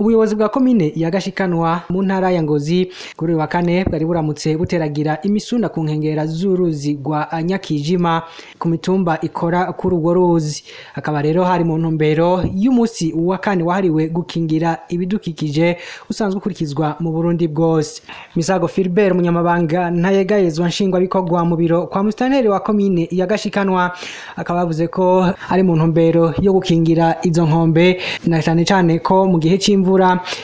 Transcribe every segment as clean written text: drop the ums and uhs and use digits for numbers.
Ubuyobozi bwa komine ya Gashikanwa mu ntara ya Ngozi kuri uyu wa kane bwari buramutse buteragira imisuna ku nkengera z'uruzi rwa Nyakijima ku mitumba ikora kuri urwo ruzi. Akaba rero hari mu ntumbero y'umunsi wa kane wahariwe gukingira ibidukikije usanzwe ukurikizwa mu Burundi bwose. Misago Philbert, umunyamabanga ntayegayezwa nshingwabikorwa mu biro kwa musitanteri wa komine ya Gashikanwa, akaba yavuze ko ari mu ntumbero yo gukingira izo nkombe, na cyane cyane ko mu gihe c'imvura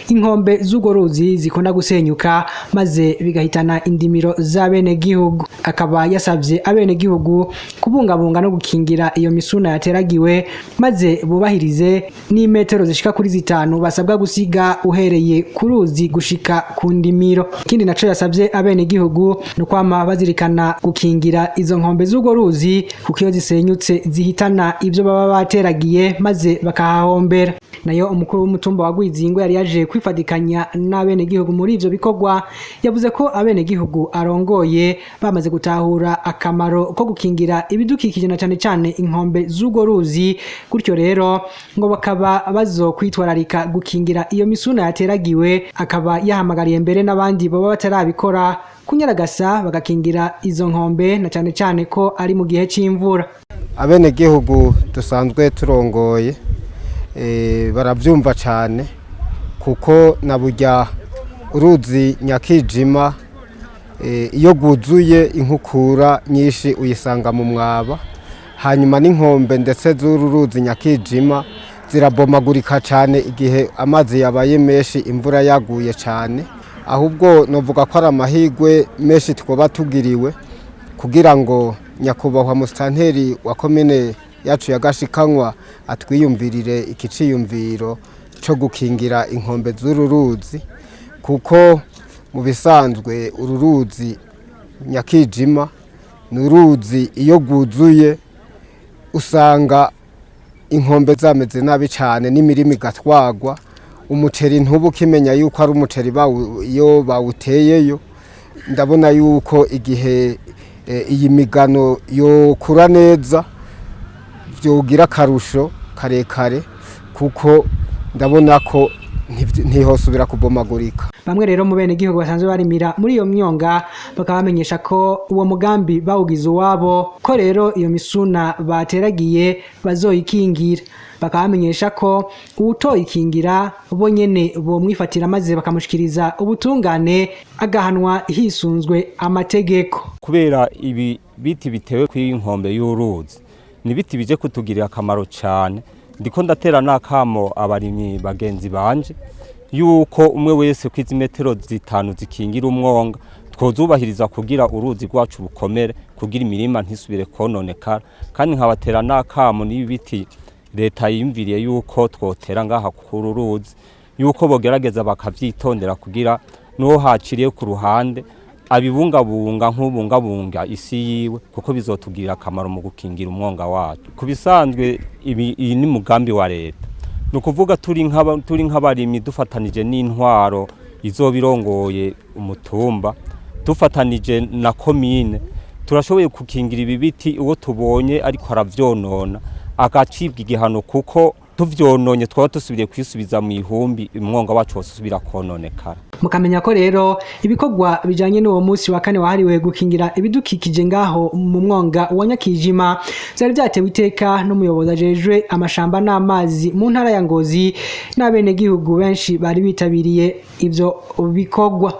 inkombe z'urwo ruzi zikunda gusenyuka maze bigahitana indimiro z'abenegihugu. Akaba yasavye abenegihugu kubungabunga no gukingira iyo misuna yateragiwe, maze bubahirize n'imetero zishika kuri 5 basabwa gusiga uhereye ku ruzi gushika ku ndimiro. Ikindi naco yasavye abenegihugu ni ukwama bazirikana gukingira izo nkombe z'urwo ruzi, kuko iyo zisenyutse zihitana ivyo baba bateragiye maze bakahahombera. Nayo umukuru w'umutumba wa Gwizingo yari yaje kwifadikanya n'abenegihugu muri ivyo bikorwa yavuze ko abenegihugu arongoye bamaze gutahura akamaro ko gukingira ibidukikije na cane cane inkombe z'urwo ruzi, gutyo rero ngo bakaba bazokwitwararika gukingira iyo misuna yateragiwe. Akaba yahamagariye mbere n'abandi baba batarabikora kunyaragasa bagakingira izo nkombe, na cane cane ko ari mu gihe c'imvura. Abenegihugu dusanzwe turongoye baravyumva cane, kuko na burya uruzi Nyakijima iyo rwuzuye inkukura nyinshi uyisanga mu mwaba, hanyuma n'inkombe ndetse z'uru ruzi Nyakijima zirabomagurika cyane igihe amazi yabaye menshi, imvura yaguye cyane. Ahubwo novuga ko ari amahirwe menshi twoba tugiriwe kugira ngo nyakubahwa musitanteri wa komine yacu ya Gashikanwa atwiyumvirire ikiciyumviro cyo gukingira inkombe z'uru ruzi, kuko mu bisanzwe uru ruzi Nyakijima ni uruzi iyo rwuzuye usanga inkombe zameze nabi cyane, n'imirima igatwagwa, umuceri ntuba ukimenya yuko ari umuceri iyo bawuteyeyo. Ndabona yuko igihe iyi migano yokura neza byogira akarusho karekare, kuko ndabona ko ntihosubira kubomagurika. Bamwe rero mu benegihugu basanzwe barimira muri iyo myonga bakaba bamenyesha ko uwo mugambi bawugize uwabo, ko rero iyo misuna bateragiye bazoyikingira. Bakaba bamenyesha ko uwutoyikingira bo nyene bomwifatira maze bakamushikiriza ubutungane, agahanwa hisunzwe amategeko. Kubera ibi biti bitewe kw'inkombe y'uruzi ni ibiti bije kutugirira akamaro cyane. Ndiko ndatera n'akamo abarimyi bagenzi banje yuko umwe wese kwizi metero 5 zikingira umwonga twozubahiriza kugira uruzi rwacu rukomere, kugira imirima ntisubire kononekara. Kandi nkabatera n'akamo n'ibi biti leta yiyumviriye yuko twotera ngaha kuri ruzi, yuko bogerageza bakavyitondera kugira n'uwo haciriye ku ruhande abibungabunga nk'ubungabunga isi yiwe, kuko bizotugirira akamaro mu gukingira umwonga wacu. Ku bisanzwe iyi ni mugambi wa leta, ni ukuvuga turi nk'abarimyi dufatanije n'intwaro izoba irongoye umutumba, dufatanije na komine, turashoboye gukingira ibi biti. Uwo tubonye ariko aravyonona agacibwa igihano, kuko tuvyononye twaba dusubiriye kwisubiza mu ihumbi, umwonga wacu wose usubira kononekara. Mukamenya ko rero ibikorwa bijanye n'uwo munsi wa kane wahariwe gukingira ibidukikije ngaho mu mwonga wa Nyakijima vyari vyatewe iteka n'umuyobozi ajejwe amashamba n'amazi mu ntara ya Ngozi, n'abenegihugu benshi bari bitabiriye ivyo bikorwa.